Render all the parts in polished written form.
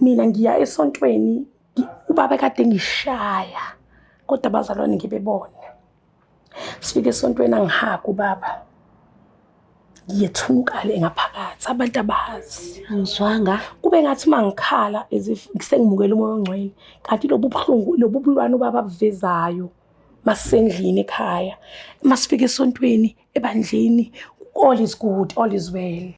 Mina ngiya esontweni, ubaba kade ngishaya, kodwa abazalwane ngibebone. Sifike esontweni, angihaga ubaba. Ngiyethuka le ngaphakathi, abantu abazi. Angizwanga. Kube ngathi uma ngikhala as if sengimukela umoya ongcwele, kanti lobu buhlungu, lobu bulwane ubaba abuvezayo masisendlini ekhaya. Masifika esontweni, ebandleni, all is good, all is well.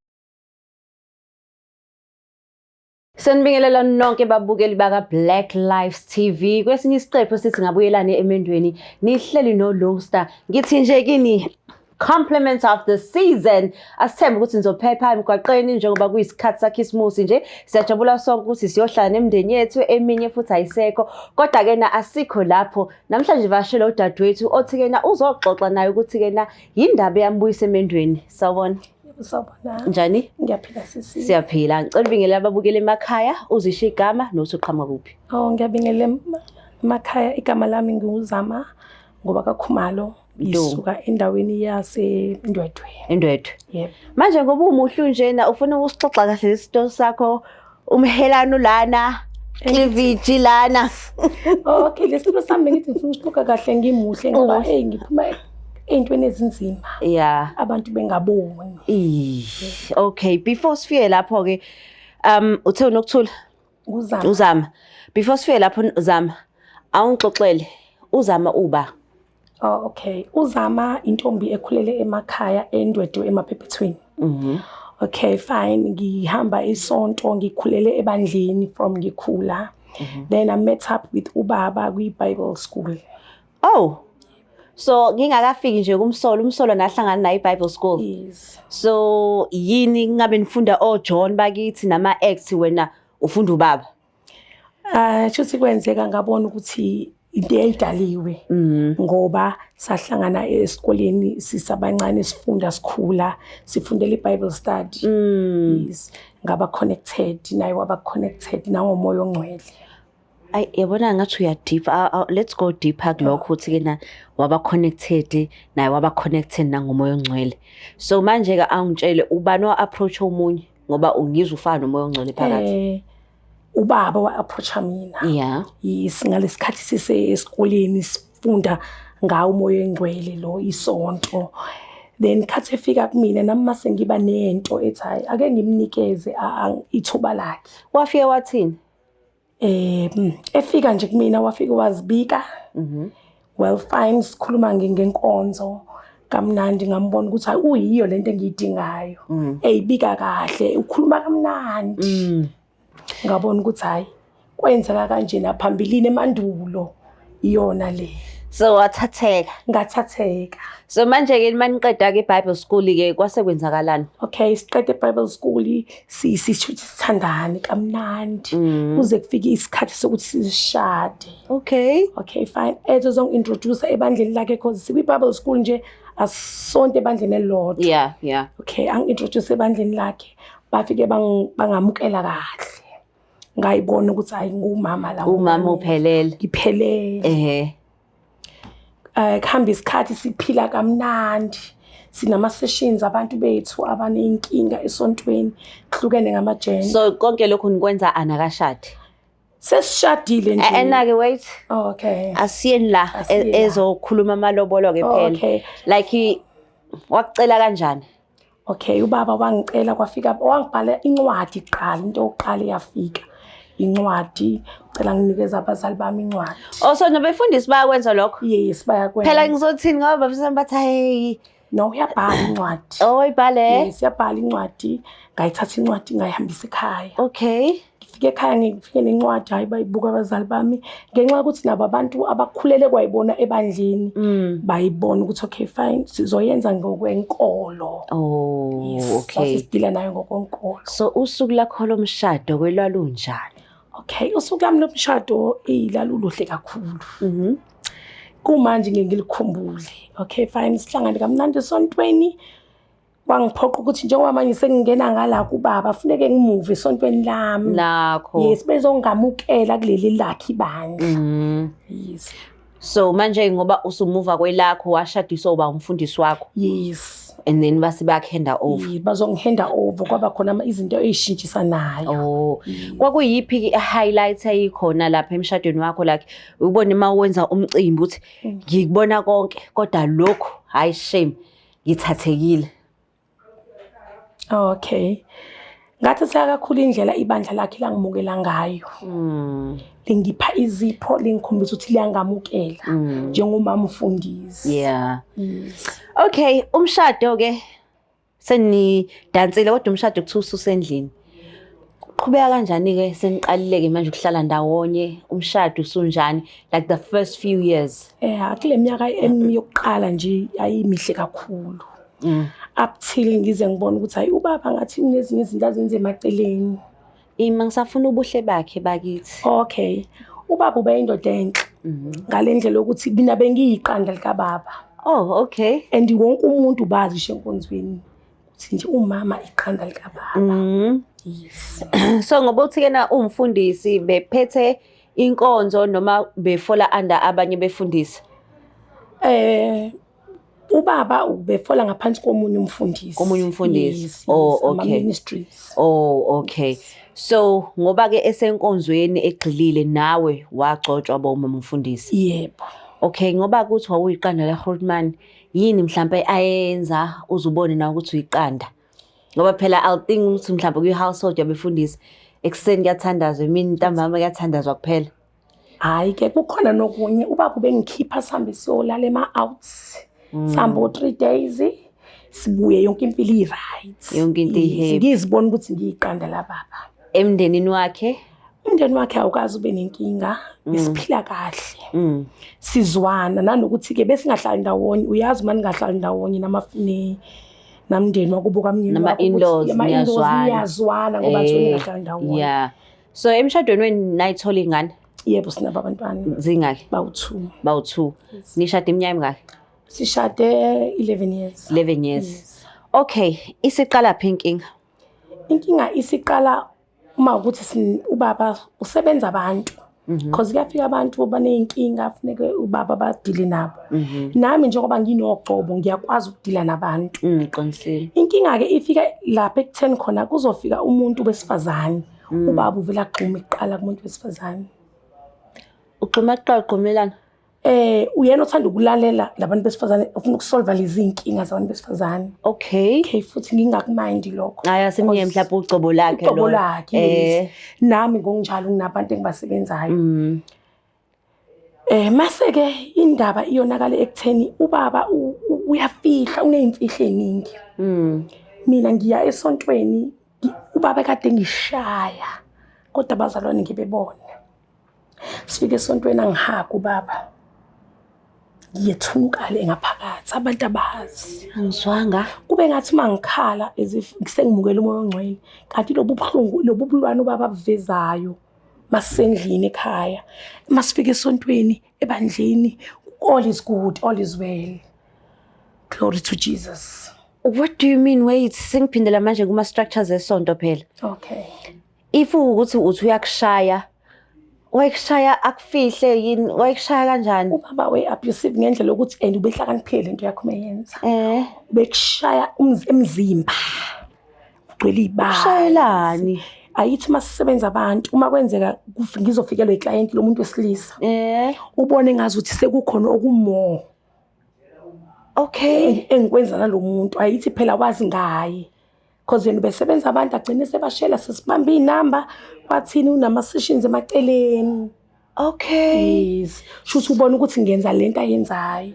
Sanibingelela nonke babukeli baka Black Lives TV. Kwesinye isiqephu sithi ngabuyelane emendweni, nihleli no Lungster. Ngithi nje kini, compliments of the season. Asithembe ukuthi nizophepha emgwaqeni njengoba kuyisikhathi sakhisimusi nje. Siyajabula sonke ukuthi siyohlala nemindeni yethu, eminye futhi ayisekho. Kodwa ke na asikho lapho. Namhlanje vashela udadewethu othi ke na uzoxoxa naye ukuthi ke na yindaba eyambuyisa emendweni. Sawubona. Sawubona. Njani? Ngiyaphila, sisi. Siyaphila. Ngicela ubingelele ababukeli emakhaya, uzisho igama nokuthi uqhamuka kuphi. Oh, ngiyabingelela emakhaya. Igama lami ngiwuZama ngoba kaKhumalo. Ngisuka endaweni yaseNdwedwe. Endwedwe. Yebo. Manje ngoba umuhle njena, ufuna ukusixoxa kahle lesito sakho, umhelano lana, cleavage lana. Okay, lesimo sami ngithi ngifuna ukuxoxa kahle ngimuhle ngoba Umuhle. hey, ngiphuma ey'ntweni ezinzima. Abantu bengaboni. Ih, okay, before sifike lapho ke, uthe uNokuthula? Uzama. Uzama. Before sifike lapho Zama, awungixoxele uZama uba. Oh, okay. UZama intombi ekhulele emakhaya eNdwedwe emaPhephethweni. Okay, fine. Ngihamba isonto, ngikhulele ebandleni from ngikhula. Then I met up with ubaba kwi-Bible school. Oh. So ngingakafiki nje kumsolo, umsolo nahlangana naye eBible school. Yes. So yini ngabe nifunda oJohn bakithi nama Acts, wena ufunda ubaba? Ah, shuthi kwenzeka ngabona ukuthi into eyayidaliwe ngoba sahlangana esikoleni sisabancane, sifunda, sikhula, sifundela iBible study. Yes. Ngaba connected naye, waba connected nangomoya ongcwele. Ay, yabona ngathi uya deep. Let's go deeper kulokho ukuthi ke na waba connected naye, waba connected nangomoya ongcwele. So manje ke angitshele, ubani wa approach omunye, ngoba ungizwa ufana nomoya ongcwele phakathi? Ubaba wa approacha mina. Yes, ngalesikhathi sise esikoleni sifunda ngawo umoya engcwele lo, isonto. Then khathi efika kumina nami mase ngiba nento ethi hayi, ake ngimnikeze ithuba lakhe. Wafike wathini? Efika nje kumina wafika wazibika. Well, fine, sikhuluma ngenkonzo kamnandi, ngambona ukuthi hayi, uyiyo lento engiyidingayo. Eyibika kahle, ukhuluma kamnandi. Ngabona ukuthi hayi, kwenzeka kanje naphambilini emandulo, iyona le. So wathatheka. Ngathatheka. So manje ke maniqeda ke Bible school ke, kwase kwenzakalani? Okay, siqede Bible school, sishuthi sithandane kamnandi kuze kufike isikhathi sokuthi sizishade. Okay, fine. Ezo zongi-introduce ebandleni lakhe cause sikwi Bible school nje, asonke ebandleni elilodwa. Okay, angi-introduce ebandleni lakhe. Bafike bangamukela kahle. Ngayibona ukuthi hayi, ngumama la. Umama uphelele. Ngiphelele. Kuhamba isikhathi, siphila kamnandi. Sinama sessions, abantu bethu abanenkinga esontweni, kuhlukene ngama-gender. So konke lokhu nikwenza anakashadi? Sesishadile nje. Ena ke wait. Oh, okay. Asiyeni la Asiyeni la. ezokhuluma amalobolo ke phela. Okay. Like wakucela kanjani? Okay, ubaba wangicela, kwafika wangibhala incwadi kuqala, into yokuqala eyafika. Incwadi, cela nginikeze abazali bami incwadi. Oh, so nabefundisi bayakwenza lokho? Yes, bayakwenza. Phela ngizothini ngoba bafisa bathi hey. No, uyabhala incwadi. Oh, ibhale. Yes, uyabhala incwadi. Ngayithatha incwadi, ngayihambisa ekhaya. Ngifike ekhaya, ngifike nencwadi, hayi, bayibuka abazali bami ngenxa yokuthi nabo abantu abakhulele kwayibona ebandleni, bayibona ukuthi okay, fine, sizoyenza ngokwenkolo. Oh, Yes, okay. Sasisidila nayo ngokwenkolo. So usuku lakho lomshado kwelwalunjani? Okay, usuku lami lomshado ilaluluhle kakhulu. Kumanje ngeke ngilikhumbule. Okay, fine, sihlangane kamnandi esontweni. Kwangiphoqa ukuthi njengoba manje sengingena ngala kubaba, funeke ngimuve esontweni lami. Lakho. Yes, bezongamukela kuleli lakhe ibandla. Yes. So manje ngoba usumuva kwelakho, washadiswa uba umfundisi wakho. Yes. And then base bayaku-handa over. Bazongihanda over, kwaba khona izinto ey'shintshisanayo. Oh, kwakuyiphi i-highlight eyikhona lapha emshadweni wakho, like ubone uma wenza umcimbi ukuthi ngikubona konke kodwa lokhu, hayi shame, ngithathekile? Okay. Ngathatheka kakhulu indlela ibandla lakhe langimukela ngayo. Lingipha izipho, lingikhombisa ukuthi liyangamukela njengomama umfundisi. Yes. Okay, umshado ke senidansile, kodwa umshado kuthiwa ususendlini. Kuqhubeka kanjani ke seniqalile ke manje ukuhlala ndawonye? Umshado usunjani, like the first few years? Kule minyaka emi yokuqala nje ayimihle kakhulu. Up till ngize ngibone ukuthi hayi, ubaba ngathi kunezinye izinto azenze emaceleni. Ima, ngisafuna ubuhle bakhe bakithi. Okay. Ubaba ube indoda enhle. Ngale ndlela yokuthi mina bengiyiqanda likababa. Oh, okay. And wonke umuntu bazi nje enkonzweni ukuthi nje umama iqanda likababa. Yes. So ngoba uthi kena umfundisi, bephethe inkonzo noma befola under abanye befundisi? Ubaba ubefola ngaphansi komunye umfundisi. Komunye umfundisi. Yes, Oh, yes, okay. ama-ministries. Oh, okay. So ngoba ke esenkonzweni egxilile, nawe wagcotshwa ba umama umfundisi. Yebo. Okay, ngoba kuthi wawuyiqanda la Grootman, yini mhlambe ayenza uzubone nawe ukuthi uyiqanda? Ngoba phela I'll think ukuthi mhlambe kwi household yabefundisi ekuseni kuyathandazwa, emini, ntambama kuyathandazwa kuphela. Hayi ke, kukhona nokunye. Ubaba ubengikhipha sihambe siyolala ema-outs. Sihambe o-3 days, sibuye yonke impilo i-right. Yonke into i-happy. Ngizibona ukuthi ngiyiqanda la baba. Emndenini wakhe? Umndeni wakhe awukazi ube nenkinga, besiphila kahle. Sizwana nanokuthi-ke besingahlali ndawonye, uyazi uma ningahlali ndawonye namndeni wakubo kamyeni Nama wakho ukuthi- in-laws, ama-in-laws, niyazwana. niyazwana ngoba nisuke ningahlali ndawonye. Yeah. So emshadweni wenu nayithola ingane? Yebo, sinabo abantwana. Zingaki? Bawu-2. Bawu-2. Nishade iminyaka emingaki? Sishade 11 years. 11 years. Yes. Okay, isiqala phi inkinga? Inkinga isiqala uma ukuthi ubaba usebenza abantu. Because kuyafika abantu baney'nkinga, funeke ubaba badile nabo. Nami njengoba nginogcobo ngiyakwazi ukudila nabantu. Qinisile. Inkinga-ke ifika lapha ekutheni khona kuzofika umuntu wesifazane. Ubaba uvela agxume kuqala kumuntu wesifazane. Ugxuma kuqala, ugxumelana? Uyena othanda ukulalela labantu besifazane, ufuna ukusolva lezi iy'nkinga zabantu besifazane. Okay, futhi ngingakumindi lokho. Hayi, asimnye mhlawumbe ucobo lakhe Ucobo lo. lakhe, yes. Nami ngokunjalo nginabantu engibasebenzayo. Mase ke indaba iyonakala ekutheni ubaba uyafihla, uneyimfihlo eziningi. Mina ngiya esontweni, ubaba kade ngishaya kodwa abazalwane ngibebona. Sifike esontweni angihaga ubaba. Ngiyethuka le ngaphakathi, abantu abazi. Angizwanga. Kube ngathi uma ngikhala as if sengimukela umoya ongcwele, kanti lobu buhlungu, lobu bulwane ubaba abuvezayo masisendlini ekhaya. Masifika esontweni, ebandleni, all is good, all is well. Glory to Jesus. What do you mean? Wait, sengiphindela manje kuma structures esonto phela. Okay. If ukuthi uthi uyakushaya, wayekushaya akufihle yini? Wayekushaya kanjani? Ubaba we abusive ngendlela yokuthi and ubehlakaniphile lento yakho meyenza. Ubekushaya emzimba. Ugcwele ibala. Ushayelani? Ayithi masisebenza abantu, uma kwenzeka ngizofikelwa iclient lomuntu wesilisa. Ubone ngazi ukuthi sekukhona okumo. Engikwenza nalomuntu, ayithi phela wazi ngaye. Because yena ubesebenza abantu, agcine sebashela sesibamba inamba, kwathini unama sessions emaceleni. Yes. Shuthi ubona ukuthi ngenza lento ayenzayo.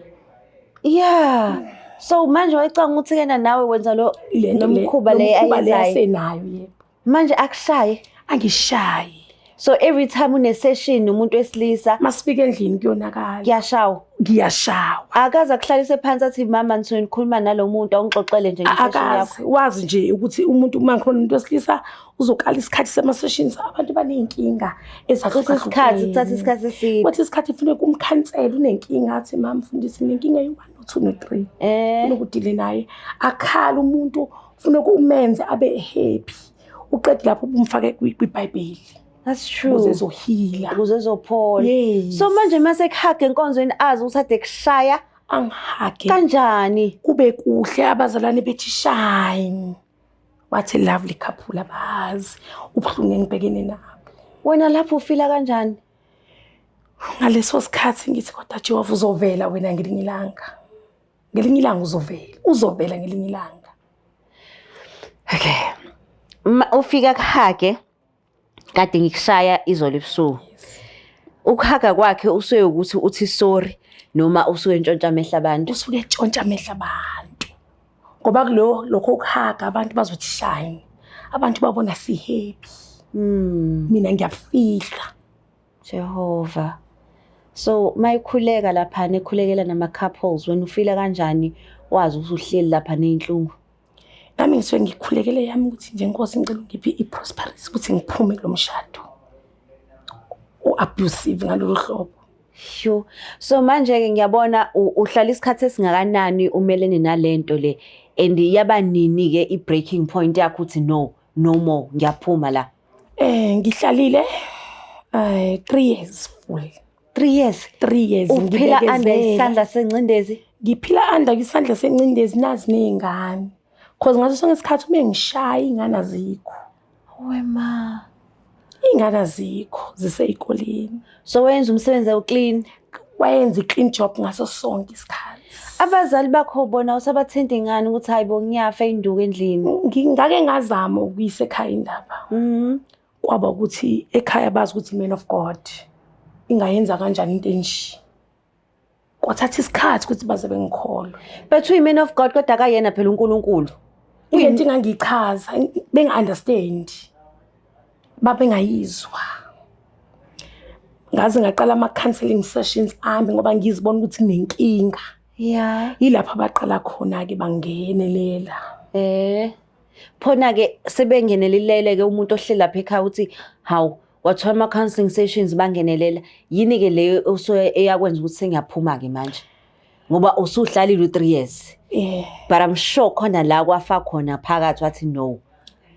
Yeah. So manje wayecanga ukuthi kena nawe wenza lo Lento le, lomkhuba le lomkhuba le ayenzayo. asenayo, yebo. Manje akushaye? Angishayi. So every time une session umuntu wesilisa, Masifika endlini kuyonakala. Kuyashawa. Ngiyashawa. Akaze akuhlalise phansi athi, "Mama, nisuke nikhuluma nalo muntu, awungixoxele nje nge-session yakho"? Akaze wazi nje ukuthi umuntu uma ngikhona umuntu wesilisa uzokala isikhathi sema-sessions, abantu baney'nkinga. Kuthatha isikhathi, kuthatha isikhathi eside. Kwathi isikhathi funeka umkhansela, unenkinga, athi, "Mama mfundisi, nginenkinga ye-1, no-2, no-3." Funeka udile naye, akhala umuntu, funeka umenze abe happy, uqede lapho umfake kwiBhayibheli. That's true. Ukuze ezohila. Ukuze ezophola. Yes. So manje mase kuhaga enkonzweni azi ukuthi ade kushaya. Angi-hug-e. Kanjani? Kube kuhle, abazalwane bethi shine. Wathi lovely couple, abazi ubuhlungu engibhekene nabo. Wena lapho ufila kanjani? Ngaleso sikhathi ngithi, kodwa Jehova, uzovela wena ngelinye ilanga. Ngelinye ilanga uzovela. Uzovela ngelinye ilanga. Okay. Ufika ku-hug-e, kade ngikushaya izolo ebusuku. Uku-hug-a kwakhe usuke ukuthi uthi sorry noma usuke entshontsha amehlo abantu? Usuke etshontsha amehlo abantu. Ngoba kulo lokho uku-hug-a, abantu bazothi shine. Abantu babona si happy. Mina ngiyafihla. Jehova. So mayikhuleka lapha, nekhulekela nama couples, wena ufila kanjani wazi ukuthi uhleli lapha nezinhlungu? Nami ngisuke ngikhulekele yami ukuthi nje, Nkosi, ngicela ungiphe i-prosperity ukuthi ngiphume kulo mshado o-abusive ngalolu hlobo. Sure. So manje ke ngiyabona uhlala isikhathi esingakanani umelene nalento le, and yaba nini ke i-breaking point yakho uthi no, no more, ngiyaphuma la? Ngihlalile 3 years full. 3 years. 3 years. Uphila under Ngibekezela. isandla sencindezi. Ngiphila under isandla sencindezi, nazi nezingane. Cause ngaso sonke isikhathi uma ngishaya, ingane azikho. Wema. Ingane azikho, ziseyikoleni. So wenza umsebenzi u-clean. Wayenza i-clean job ngaso sonke isikhathi. Abazali bakho bona usabathinta ingane ukuthi hayi bo, ngiyafa induku endlini? Ngake ngazama ukuyisa ekhaya indaba. Kwaba ukuthi ekhaya bazi ukuthi man of God ingayenza kanjani into enje. Kwathatha isikhathi ukuthi baze bengikholwe. But uyi man of God, kodwa akayena phela uNkulunkulu. Into engangiyichaza benga-understand. Babengayizwa. Ngaze ngaqala ama-counselling sessions ami ngoba ngizibona ukuthi nginenkinga. Yilapho abaqala khona-ke bangenelela. Phona ke sebengenelilele ke, umuntu ohleli lapha ekhaya uthi hawu, wathola ama counseling sessions, bangenelela. Yini ke leyo osuke eyakwenza ukuthi sengiyaphuma ke manje? Ngoba usuhlalile u3 years. But I'm sure khona la kwafa khona phakathi wathi no,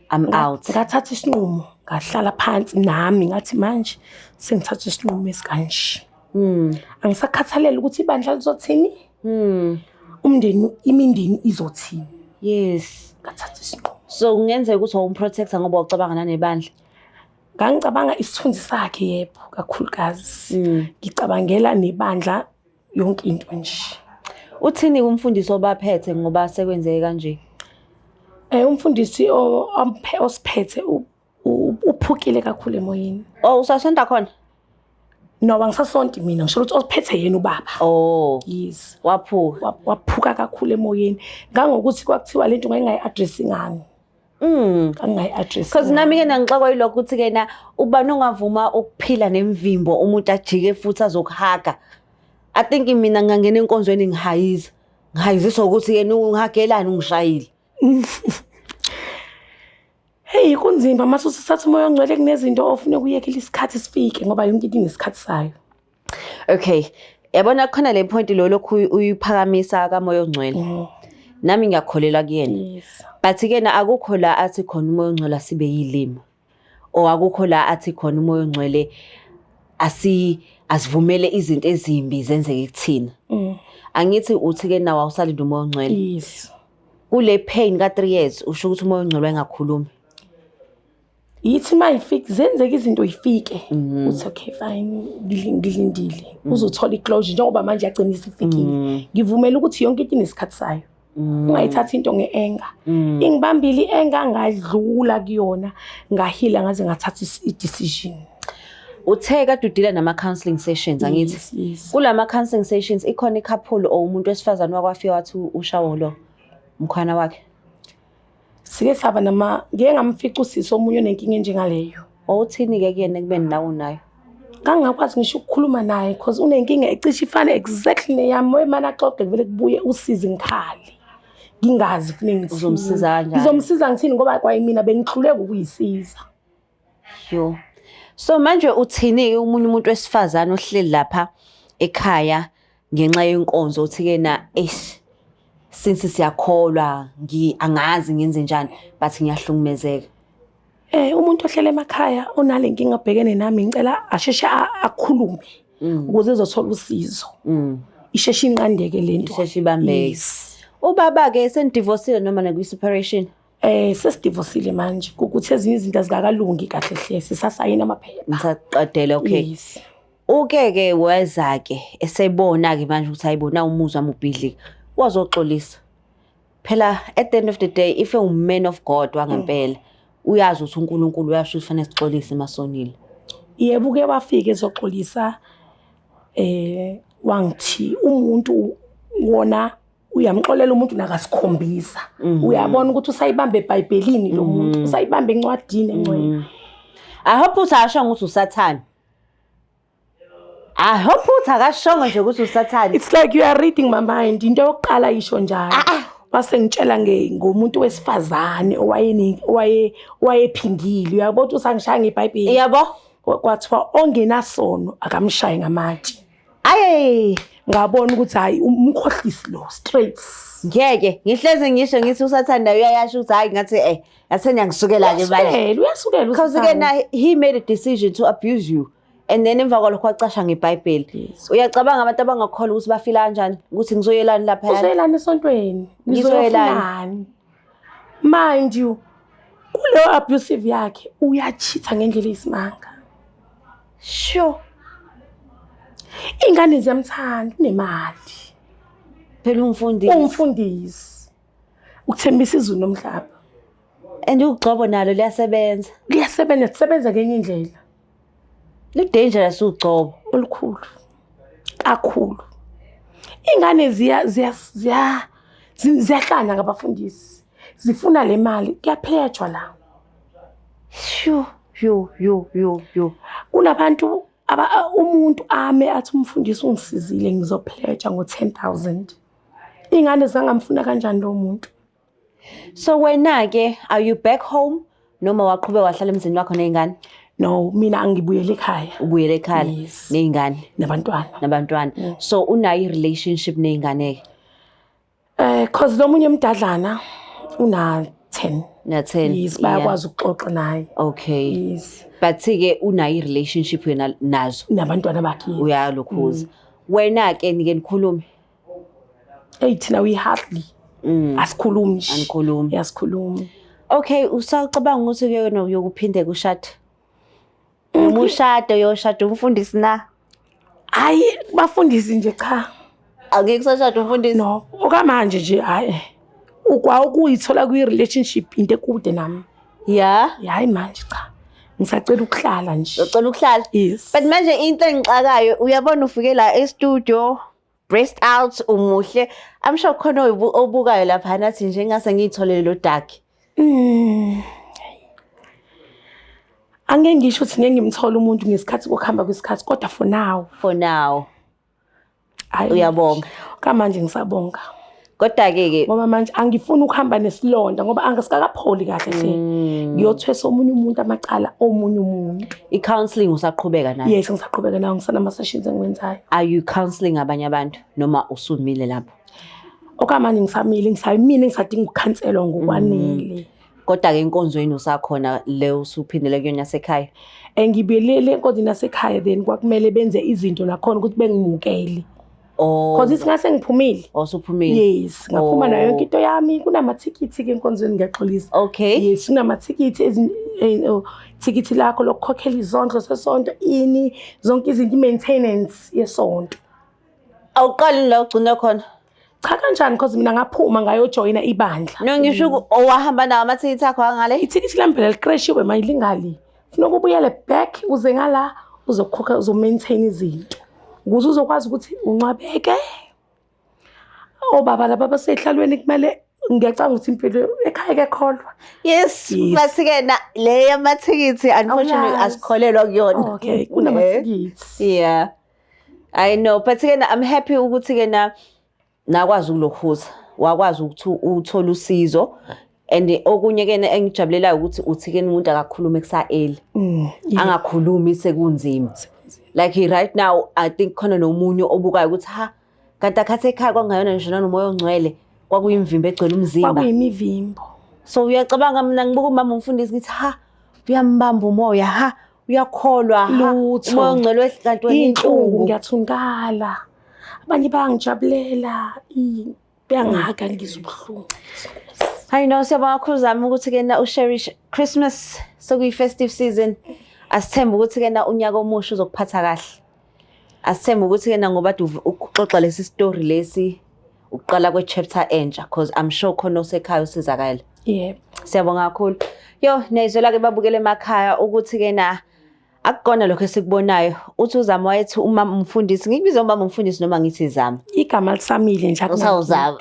I'm out. Ngathatha isinqumo, ngahlala phansi nami ngathi manje sengithatha isinqumo esikanje. Angisakhathaleli ukuthi ibandla lizothini. Umndeni, imindeni izothini. Ngathatha isinqumo. So kungenzeka ukuthi wawumprotector ngoba ucabanga nanebandla. Ngangicabanga isithunzi sakhe, yebo, kakhulukazi. Ngicabangela nebandla, yonke into nje. Uthini umfundisi obaphethe ngoba sekwenzeke kanje? Umfundisi osiphethe uphukile kakhulu emoyeni. Oh, usasonta khona? No, angisasonti mina, ngisho ukuthi osiphethe yena ubaba. Oh. Yes. Waphuka. Waphuka kakhulu emoyeni. Ngangokuthi kwakuthiwa lento ngingayi-address ngani. Ngangingayi-address. Because nami ke nangixakwa yilokho ukuthi ke na ubani ongavuma ukuphila nemvimbo, umuntu ajike futhi azoku-hug-a. I think mina ngingangena enkonzweni ngihayiza. Ngihayiziswa ukuthi yena ungi-hug-elani ungishayile. Hey, kunzima mase usathatha umoya ongcwele, kunezinto ofuna ukuyekela isikhathi sifike ngoba yonke into inesikhathi sayo. Okay. Yabona khona le point lo lokhu uyiphakamisa kamoya ongcwele. Nami ngiyakholelwa kuyena. But ke na akukho la athi khona umoya ongcwele asibe yilima. Or akukho la athi khona umoya ongcwele asivumele izinto ezimbi zenzeke kuthina. Angithi uthi ke nawe awusalinde umoya ongcwele. Yes. Kule pain ka 3 years usho ukuthi umoya ongcwele engakhulumi. Yithi mayifike, zenzeke izinto ifike. Uthi okay fine, ngilindile. Uzothola i-closure njengoba manje yagcina isifikile. Ngivumela ukuthi yonke into inesikhathi sayo. Ungayithathi into nge-anger. Ingibambile i-anger, ngadlula kuyona, ngahila ngaze ngathatha i-decision. Uthe kade u-deal-a nama counseling sessions, angithi? Yes. Kulama counseling sessions ikhona i-couple or umuntu wesifazane wakwafika wathi ushawo lo mkhwana wakhe? Sike saba nama, ngike ngamfica usisi omunye onenkinga enjengaleyo. Wawuthini ke kuyena ekubeni nawe unayo? Ngangingakwazi ngisho ukukhuluma naye because unenkinga ecishe ifane exactly neyami. Wemane axoxe kuvele kubuye usizi, ngikhale. Ngingazi kufanele ngithini. Uzomsiza kanjani? Ngizomsiza ngithini ngoba kwayimina bengihluleka ukuyisiza. Yo. So manje uthini umunye umuntu wesifazane ohleli lapha ekhaya ngenxa yenkonzo, uthi ke na, eish, since siyakholwa, ngi angazi ngenze njani, but ngiyahlukumezeka? Umuntu ohlele emakhaya onale nkinga abhekene nami, ngicela asheshe akhulume ukuze ezothola usizo. Isheshe inqandeke lento. Isheshe ibambeke. Yes. Ubaba-ke senidivosile noma nakwi-separation? Sesidivosile manje, ukuthi ezinye izinto azikakalungi kahle hle, sisasayina amaphepha. Nisaqedela, okay. Yes. Uke-ke weza-ke esebona-ke manje ukuthi hayibo na umuzi wami ubhidlika, wazoxolisa. Phela at the end of the day, if ewu-man of God wangempela, uyazi ukuthi uNkulunkulu uyasho ukuthi fanele sixolise masonile. Yebo, uke wafika ezoxolisa, wangithi umuntu wona uyamxolela umuntu nakasikhombisa. Uyabona ukuthi usayibamba eBhayibhelini lo muntu, usayibamba encwadini engcwele. I hope ukuthi akashongo ukuthi uSathane. I hope ukuthi akashongo nje ukuthi uSathane. It's like you are reading my mind. Into yokuqala isho njalo. Wase ngitshela ngomuntu wesifazane owayephingile. Uyabona ukuthi usangishaya ngeBhayibheli. Yabo. Kwathiwa ongenasono akamshaye ngamatshe. Ayi, Ngabona ukuthi hayi, umkhohlisi lo straight. Ngeke ngihlezi ngisho ngithi uSathane naye uyayasho ukuthi hayi, ngathi yatheni yangisukela ke manje. Uyasukela, uyasukela Because uSathane. Ke na he made a decision to abuse you. And then emva kwalokho wacasha ngeBhayibheli. Yes. Uyacabanga abantu abangakholwa ukuthi bafila kanjani ukuthi ngizoyelani lapha? Uzoyelani esontweni? Ngizoyelani? Ngizoyelani? Mind you, kuleyo abusive yakhe uyachitha ngendlela eyisimanga. Sure. Ingane ziyamthanda, unemali. Phela umfundisi. Umfundisi. Ukuthembisa izulu nomhlaba. And ugcobo nalo liyasebenza. Liyasebenza, lisebenza ngenye indlela. Li dangerous ugcobo. Olukhulu. Kakhulu. Ingane ziya ziya ziya ziyahlanya ngabafundisi. Zifuna le mali, kuyaphetshwa la. Sure. Yo yo yo yo. Kunabantu umuntu ame athi umfundisi ungisizile, ngizopledge ngo-10,000. Ingane zangamfuna kanjani lo muntu? So wena ke, are you back home noma waqhubeka wahlala emzini wakho nezingane? No, mina angibuyele ekhaya. Ubuyele ekhaya Yes. nezingane? Nabantwana. Nabantwana. So unayo i-relationship nezingane ke? Cause lo munye emdadlana una 10. Na 10. Yes, bayakwazi ukuxoxa naye. Okay. Yes. But ke unayo i-relationship wena nazo? Nabantwana bakhe. Yes. Uyalokhuza. Wena ke nike nikhulume? Hey, thina we hardly. Asikhulumi nje. Anikhulumi. Yasikhulumi. Okay, usacabanga ukuthi ke wena uyokuphinde kushade? Noma ushade, uyoshada umfundisi na? Hayi, bafundisi nje cha. Angeke usashada umfundisi? No, okamanje nje hayi. Ukwa ukuyithola kwi relationship into ekude nami. Yeah. Hayi manje cha. Ngisacela ukuhlala nje. Ucela ukuhlala? Yes. But manje into engixakayo, uyabona ufike la e-studio, breast out, umuhle. I'm sure khona obukayo lapha nathi nje ngase ngiyitholele lo dark. Angeke ngisho ukuthi ngeke ngimthole umuntu ngesikhathi kokuhamba kwesikhathi, kodwa for now. For now. Hayi, Uyabonga. Kamanje ngisabonga. Kodwa ke ke Ngoba manje angifuni ukuhamba nesilonda ngoba angisikakapholi kahle hle. Ngiyothwesa omunye umuntu amacala omunye umuntu. I-counseling usaqhubeka nayo? Yes, ngisaqhubeka nayo, ngisanama sessions engiwenzayo. Are you counseling abanye abantu noma usumile lapho? Okamanje ngisamile, ngisamile, ngisadinga ukukhanselwa ngokwanele. Kodwa ke enkonzweni usakhona le usuphindele kuyona yasekhaya? Ngibuyelele enkonzweni yasekhaya, then kwakumele benze izinto nakhona ukuthi bengimukele. Oh. Because singase ngiphumile. Osuphumile. Yes, ngaphuma nayo yonke into yami, kunamathikithi ke enkonzweni, ngiyaxolisa. Okay. Yes, kunamathikithi oh, thikithi lakho lokukhokhela izondlo sesonto, ini zonke izinto, i-maintenance yesonto. Awuqali la ugcina khona? Cha, kanjani, because mina ngaphuma ngayojoyina ibandla. No, ngisho owahamba nawo amathikithi akho angale? Ithikithi lami phela licrashiwe manje, lingali. Funeka ubuyele back uze ngala uzokhokha, uzo-maintain izinto. Ukuze uzokwazi ukuthi uncwabeke. Obaba laba basehlalweni kumele, ngiyacanga ukuthi impilo ekhaya kuyakholwa. Yes, Yes. but ke na le yamathikithi unfortunately Awuyazi. asikholelwa kuyona. Okay, kunamathikithi. Yeah. I know, but ke na I'm happy ukuthi ke na nakwazi ukulokhuza, wakwazi ukuthi uthole usizo. And okunye ke engijabulelayo ukuthi uthi ke umuntu akakhulume kusa early. Angakhulumi sekunzima. Like right now I think khona nomunye obukayo ukuthi ha, kanti akhathe ekhaya kwangayona ngisho nanomoya ongcwele, kwakuyimvimbo egcwele umzimba. Kwakuyimivimbo. So uyacabanga, mina ngibuka umama umfundisi ngithi ha, uyambamba umoya, ha, uyakholwa, ha, Lutho. umoya ongcwele wehle kanti wena Iy'nhlungu, inhlungu. ngiyathungala. Abanye bayangijabulela, bayangihaga, ngizwa ubuhlungu. Hayi no, siyabonga kakhulu Zama ukuthi ke na usherish Christmas, sekuyi-festive season. Asithembe ukuthi ke na unyaka omusha uzokuphatha kahle. Asithembe ukuthi ke na ngoba ukuxoxa lesi story lesi ukuqala kwe-chapter entsha, 'cause I'm sure khona osekhaya usizakala. Yebo. Siyabonga kakhulu. Yo, niyayizwela-ke babukele emakhaya ukuthi ke na akukona lokho esikubonayo. Uthi uZama wayethi umama umfundisi, ngikubiza umama umfundisi noma ngithi Zama? Igama lisamile nje. Usawuzama.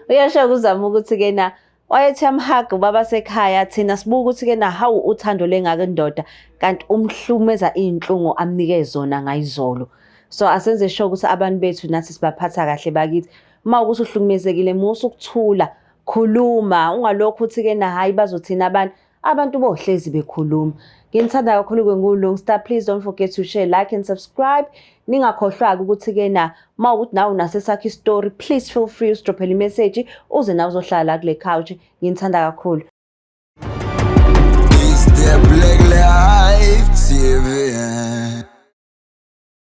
Uyasho uzama ukuthi ke na wayethi amhaga ubaba sekhaya, thina sibuka ukuthi ke na hawu, uthando lengaka indoda, kanti umhlumeza iy'nhlungu amnike zona ngayizolo. So asenze sure ukuthi abantu bethu nathi sibaphatha kahle bakithi. Uma ukuthi uhlukumezekile, musa ukuthula, khuluma, ungalokhu uthi ke na hayi, bazothina abantu. Abantu bohlezi bekhuluma. Nginithanda kakhulu-ke, nguLungstar. Please don't forget to share, like and subscribe. Ningakhohlwa-ke ukuthi-ke na uma ukuthi nawe unaso esakho istory, please feel free usidrophele imeseji, uze nawe uzohlala la kule couch. Nginithanda kakhulu. It's the Black Life.